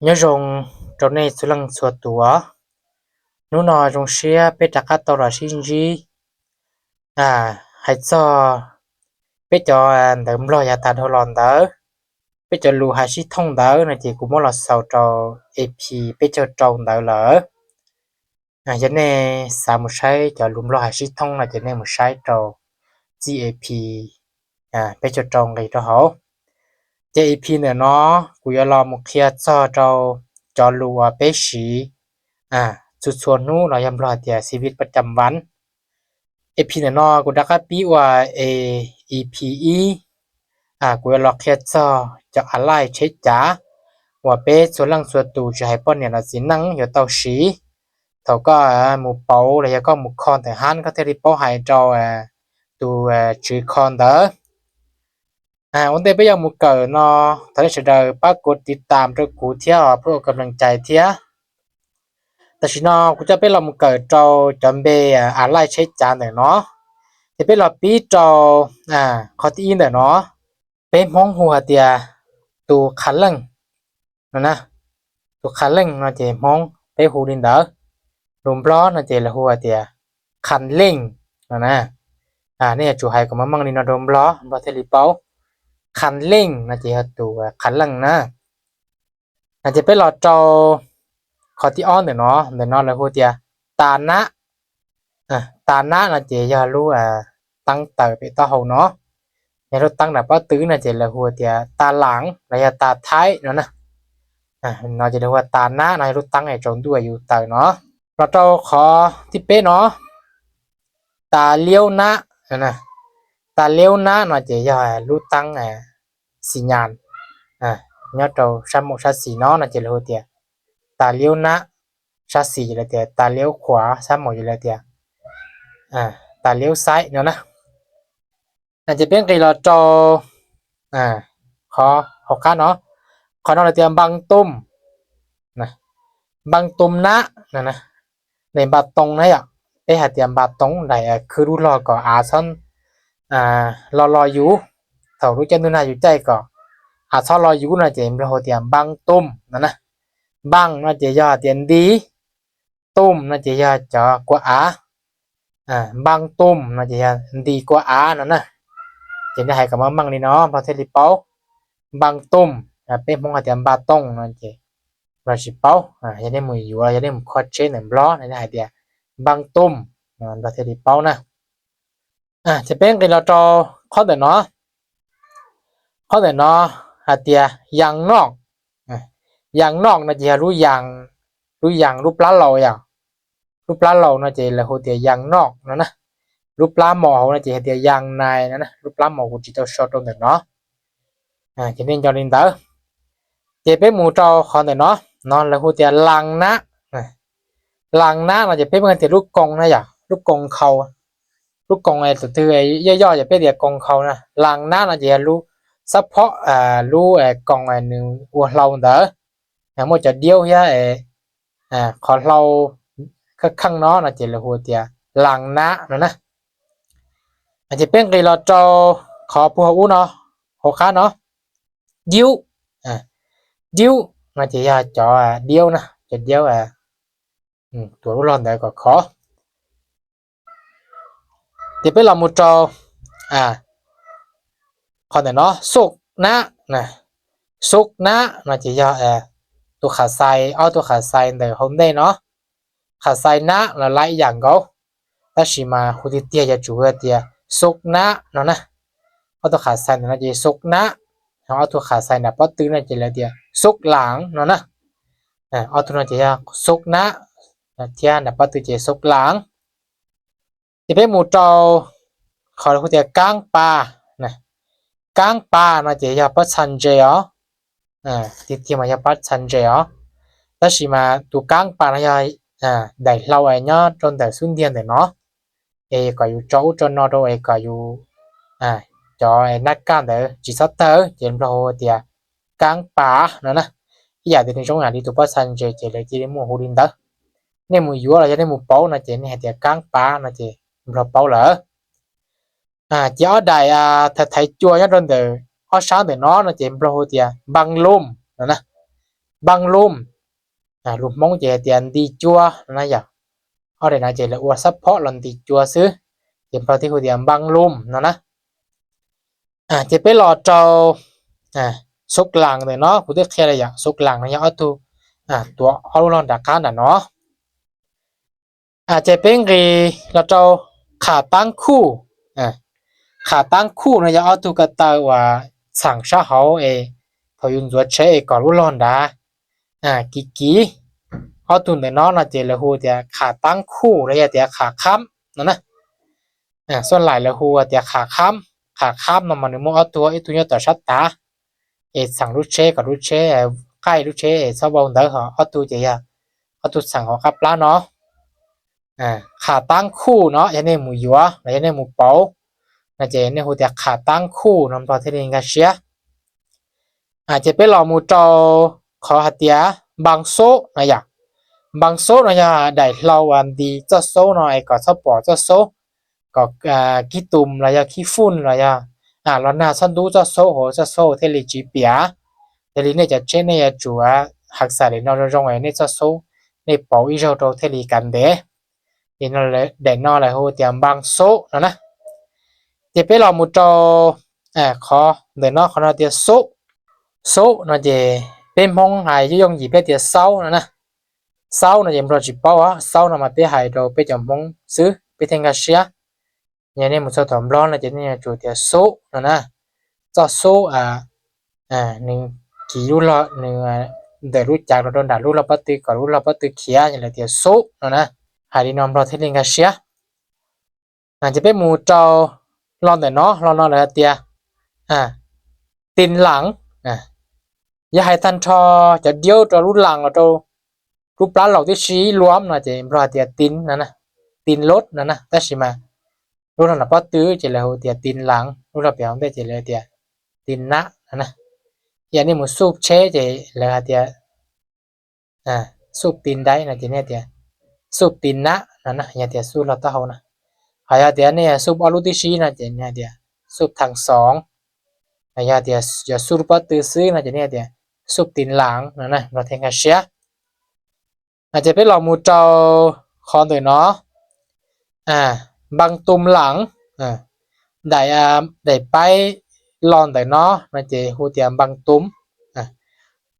Nyob zoo rau nej txhua leej txhua tus os. Hnub no zoo siab peb rov qab tau los sib ntsib hais txog peb cov ntawv Nplog yav tag dhau los ntawd, peb cov lus hais sib thooj ntawd no ces kuv muab los xaus rau E P peb caug rau ntawd lawm. Yog nej xav mus saib cov lus Nplog hais sib thooj no ces nej mus saib rau txij E P peb caug rau nqis rau hauv. Ces E P ntawm no kuv yuav los mus qhia txog rau cov lus uas peb siv txhua txhua hnub los yog Nplog hais tias ชีวิตประจำวัน. E P ntawm no kuv rov qab pib ua E P ib, kuv yuav los qhia txog cov a laij tsheb cav uas peb txhua leej txhua tus tsis hais poj niam los txiv neej yuav tau siv thaum koj mus pauv los yog koj mus kho ntawm hab koj thiaj li paub hais rau tus tswv kho ntawd. Ua ntej peb yuav mus kawm no, thov nej sawv daws pab kuv tiv tam rau kuv thiab os, pab ua kam lees cai thiab. Tam sim no kuv coj peb los mus kawm rau cov npe a laij tsheb cav ntawm no, ces peb los pib rau qhov thib ib ntawm no. Peb Hmoob hu hais tias tus qha leej no na, tus qha leej no ces Hmoob peb hu li ntawd, lus Nplog no ces lawv hu hais tias qha leej no na. Nej yuav tsum hais kom meej meej li no rau Nplog, Nplog thiaj li paub. Qha leej no ces yog tus qha leej na. Ces peb los rau qhov thib ob ntawm no, ntawm no lawv hu tias ta nab. Ta nab no ces yog lub teeb taws pem taub hau no. Yog lub teeb nram pob tw no ces lawv hu tias ta laam los yog ta thaib no na. No ces lawv hu ua ta nab no yog lub teeb tsaus ntuj yus taws no. Los rau qhov thib peb no, ta liub nab. Ta liub nab no ces yog lub teeb xi nyas nyob rau sab maum sab xis no no ces lawv hu tias ta liub nab. Sab xis ces lawv tias ta liub qhuav, sab maum ces lawv tias ta liub xaib no na. Ces peb nqis los rau qhov hauv qab no, qhov no lawv tias npaa toom, npaa toom nab no. Npaa toom na yom, peb hais tias npaa toom daim khwb lub log kom av txhob lo lo yus, thaum lub caij ntuj nag yus caij kom av txhob lo yus no ces Nplog hu tias npaa toom no na. Npaa no ces yog tias nti, toom no ces yog cov kua av. Npaa toom no ces yog nti kua av no na. Ces nej hais kom meej meej li no Nplog thiaj li paub. Npaa toom, peb Hmoob hais tias npaa toom no ces Nplog tsis paub. Yog nej mus yuav, yog nej mus kho tsheb ntawm Nplog no nej hais tias npaa toom, Nplog thiaj li paub na. Ces peb nqis los rau qhov ntawm no. Qhov ntawm no hais tias yas noj. Yas noj no ces yog lub yas, lub plab laus yom. Lub plab laus no ces lawv hu tias yas noj no na. Lub plab mos hauv no ces hais tias yas nais no na. Lub plab mos kuv tsis tau so rau ntawm no, ces nej nco li ntawd. Ces peb mus rau qhov ntawm no, no lawv hu tias laas nab. Laas nab no ces peb hais tias lub koos na yom, lub koos nkhaus. Lub koos tus twg yoj yoj ces peb tias koos nkhaus na. Laas nab no ces yog lub xab phob, lub koos nws ua hlau ntawd, muaj cov diaub thiab qhov hlau kheej kheej no no ces lawv hu tias laas nab no na. Ces peb nqis los rau qhov puag hauv ub no, hauv qab no, diub. Diub no ces yog cov diaub na, cov diaub tuav lub log ntawd kom khov. Ces peb los mus rau qhov ntawm no, xub nab. Xub nab no ces yog tus qhas xais, ob tug qhas xais ntawm hauv ntej no. Qhas xais nab los laib ib yam nkaus, tab sis mas hu tiag tiag yuav tsum hu tias xub nab no na. Ob tug qhas xais ntawm no ces xub nab, ob tug qhas xais nram pob tw no ces lawv tias xub laas no na. Ob tug no ces yog xub nab thiab nram pob tw ces xub laas. Ces peb mus rau qhov hu tias kaab pas. Kaab pas no ces yog pab txha ntses os. Tiag tiag mas yog pab txha ntses os, tab sis mas tus kaab pas no yog daim hlau nyob rau ntawm xub ntiag ntawm no, es kom yus tso ub tso no rau es kom yus cov nab kaj ntawd tsis txhob tawg ces Nplog hu tias kaab pas no na. Ib yam tias nws zoo yam li tus pab txha ntses ces lawv cia li muaj hu li ntawd. Nej mus yuav los yog nej mus pauv no ces nej hais tias kaab pas no ces Nplog paub lawm. Ces ob daim thaiv thaiv cua nyob rau ntawm ob sab ntawm no no ces Nplog hu tias npaa loos no na. npaa lum, lus Hmoob ces hais tias nti cua no na yom. Ob daim no ces lawv ua xab phob los nti cua xwb, ces Nplog thiaj hu tias npaa lum no na. Ces peb los rau xub laas ntawm no, kuv twb qhia lawm yom, xub laas no yog ob tug tuav ob lub log nram qab nram no. Ces peb nqis los rau qham taab khuj. Qham taab khuj no yog ob tug ko taw uas txhaam sab hauv es thaum yus ntxuav tsheb es kom lub log nrad kiv kiv. Ob tug ntawm no no ces lawv hu tias qham taab khuj los yog tias qham qhab no na. Xuaj Lais lawv hu tias qham qhab. Qham qhab no mas nws muaj ob tug, ib tug nyob tom sab tav es txhaam lub tsheb kom lub tsheb, qaij lub tsheb es txhob vau ntawd, ho ob tug ces yog ob tug txhaam hauv qab plab no. Qham taab khuj no yog nej mus yuav los yog nej mus pauv no ces nej hu tias qham taab khuj no Nplog thiaj li nkag siab. Ces peb los mus rau qhov hais tias npaa xub no yom. Npaa xub no yog daim hlau uas nti txoj xub no es kom txhob pom txoj xub, kom kib tum los yog kib fun los yog los nag txhob ntub txoj xub hauv, txoj xub thiaj li tsis piam. Yog li nej cov tsheb nej yuav tsum hav xas daim no zoo zoo es nej txoj xub nej pauv ib zaug rau thiaj li kav ntev. Ces daim no lawv hu tias npaa xub no na. Ces peb los mus rau qhov ntawm no, qhov no tias xub. Xub no ces peb Hmoob hais yooj yooj yim peb tias xaub no na. Xaub no ces Nplog tsis paub, xaub no mas peb hais rau peb cov Hmoob xwb peb thiaj nkag siab. Yog nej mus txog tom Nplog no ces nej yuav tsum tias xub no na. Txoj xub nws kiv lub log, nws ntawm lub cav los rau nram lub log pob tw kom lub log pob tw khiav, lawv tias xub no na. Hais li no Nplog thiaj li nkag siab. Ces peb mus rau lo ntawm no, lo no lawv tias tin laas. Yog hais tag nrho cov diaub rau lub laas los rau lub plab laus tib si luam no ces Nplog hais tias tin no, tin lod no na. Tab sis mas lub log nram pob tw ces lawv hu tias tin laas, lub log pem hauv ntej ces lawv tias tin nab no na. Yog nej mus xuj tsheb ces lawv hais tias xuj tin daib no ces nej tias xuj tin nab no na, yog tias xuj log taub hau na. Ho yog tias nej xuj ob lub tib si no ces nej tias xuj thaas xoov. Yog tias yuav xuj lub pob tw xwb no ces nej tias xuj tin laas no na, Nplog thiaj nkag siab. Ces peb los mus rau qhov ntawm no, npaa tum laas. Daim, daim paib lo ntawm no no ces hu tias npaa tum.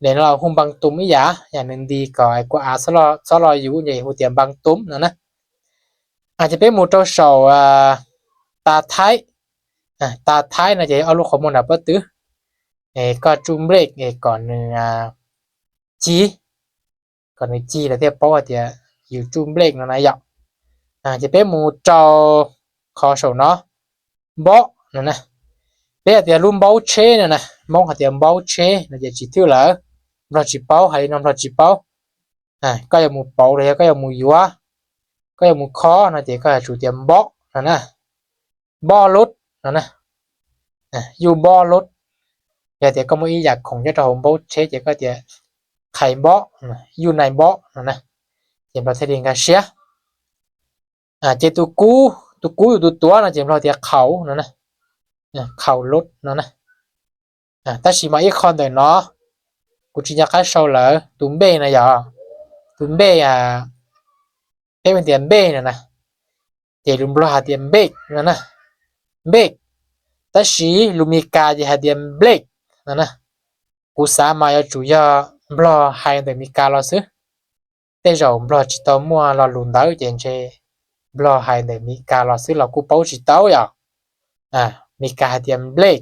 Daim no los hu npaa tum ib yam, yam nws nti kom kua av txhob lo yus ces hu tias npaa tum no na. Ces peb mus rau saum tas thaib. Tas thaib no ces ob lub qhov muag nram pob tw, koj tsuj nplej kom nws cig, kom nws cig lawv thiaj paub hais tias yus tsuj nplej no na yom. Ces peb mus rau qhov saum no, npob no na. Peb hais tias lub npaub tsheb no na, Hmoob hais tias npaub tsheb no ces tsis thwj lawm, Nplog tsis paub, hais li no Nplog tsis paub. Koj yuav mus pauv los yog koj yuav mus yuav, koj yuav mus khob no ces koj yuav tsum tias npob no na. Npob lod no na. Yuj npob lod. Yog tias koj muaj ib yam khoom nyob rau hauv npaub tsheb ces koj tias qhais npob, yuj nai npob no na, ces Nplog thiaj li nkag siab. Ces tus kub, tus kub yus tus tuav no ces Nplog tias qhaum no na. Qhaum lod no na. Tab sis mas ib qho ntawm no kuv tsis nco qab sau lawm, tus npej no yog, tus npej, peb tias npej no na, ces lus Nplog hais tias npej no na, npej. Tab sis lus Mes Kas ces hais tias nplej no na. Kuv xav mas yuav tsum yog Nplog hais ntawm Mes Kas los xwb. Tej zaum Nplog tsis tau muaj lo lus ntawd ces ntshe Nplog hais ntawm Mes Kas los xwb los kuj paub tsis tau yom. Mes Kas hais tias nplej,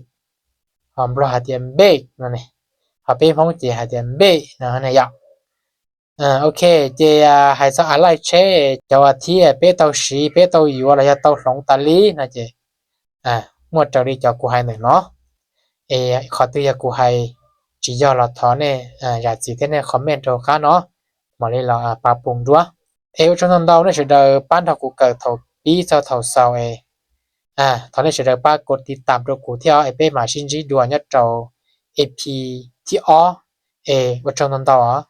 ho Nplog hais tias npej no ne, ho peb Hmoob ces hais tias npej no ne yom. Ok, ces hais txog av laij tsheb, cov uas thib peb tau siv peb tau yuav los yog tau hloov tas li no ces muaj raws li cov kuv hais ntawm no. Es qhov twg yog kuv hais tsis yog los thov nej zam txim thiab nej comment rau qab no, mam li los pab pum duab. Es ua tsaug ntau ntau nej sawv daws pab nrog kuv kawm thaum pib txog thaum xaus es thov nej sawv daws pab kos tiv tam rau kuv thiab es peb mam sib ntsib dua nyob rau E P thib ob. Es ua tsaug ntau ntau os.